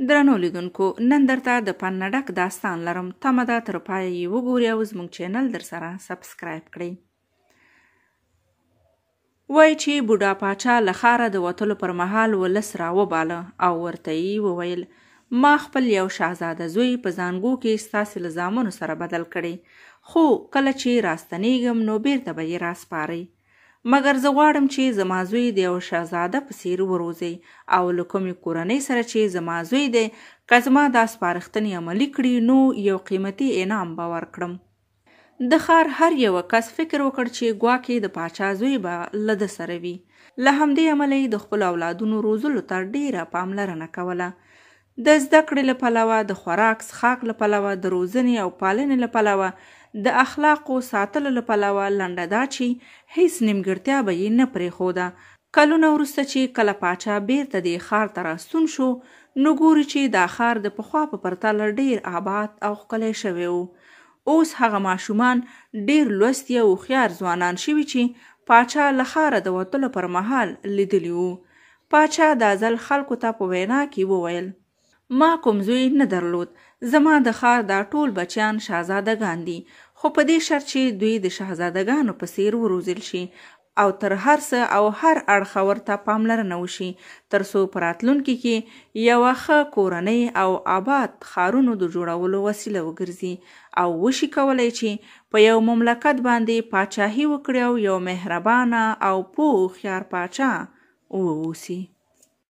درنو لیدونکو نن درته د پند نه ډک داستان لرم، تمه ده تر پایه یې وګورئ او زموږ چینل درسره سبسکرایب کړئ. وایي چې بوډا پاچا له ښاره د وتلو پر مهال ولس را وباله او ورته یې وویل، ما خپل یو شهزاده زوی په زانګو کې ستاسې له زامنو سره بدل کړی، خو کله چې راستنېږم نو بېرته به یې راسپارئ. مګر زه غواړم چې زما زوی د یو شهزاده په څېر وروزئ او له کومې کورنۍ سره چې زما زوی دی، که زما دا سپارښتنې عملي کړي نو یو قیمتي انعام به ورکړم. د ښار هر یوه کس فکر وکړ چې ګواکې د پاچا زوی به له ده سره وي. له همدې امله یې د خپلو اولادونو روزلو ته ډېره پاملرنه کوله. د زده کړې له پلوه، د خوراک څښاک له پلوه، د روزنې او پالنې له پلوه، د اخلاقو ساتلو له پلوه، لنډه دا چې هېڅ نیمګړتیا به یې نه پرېښوده. کلونه وروسته چې کله پاچا بېرته دې ښار ته راستون شو، نو ګوري چې دا ښار د پخوا په پرتله ډېر آباد او ښکلی شوی و. اوس هغه ماشومان ډېر لوستي او هوښیار ځوانان شوي چې پاچا له ښاره د وتلو پر مهال لیدلي وو. پاچا دا ځل خلکو ته په وینا کې وویل. ما کوم زوی نه درلود، زما د ښار دا ټول بچیان شهزاده ګان دي، خو په دې شرط چې دوی د شهزاده ګانو په څېر وروزل شي او تر هر څه او هر اړخه ورته پاملرنه وشي، تر څو په راتلونکي کې یوه ښه کورنۍ او آباد ښارونو د جوړولو وسیله وګرځي او وشي کولای چې په یو مملکت باندې پاچاهي وکړي او یو مهربانه او پوه هوښیار پاچا واوسي.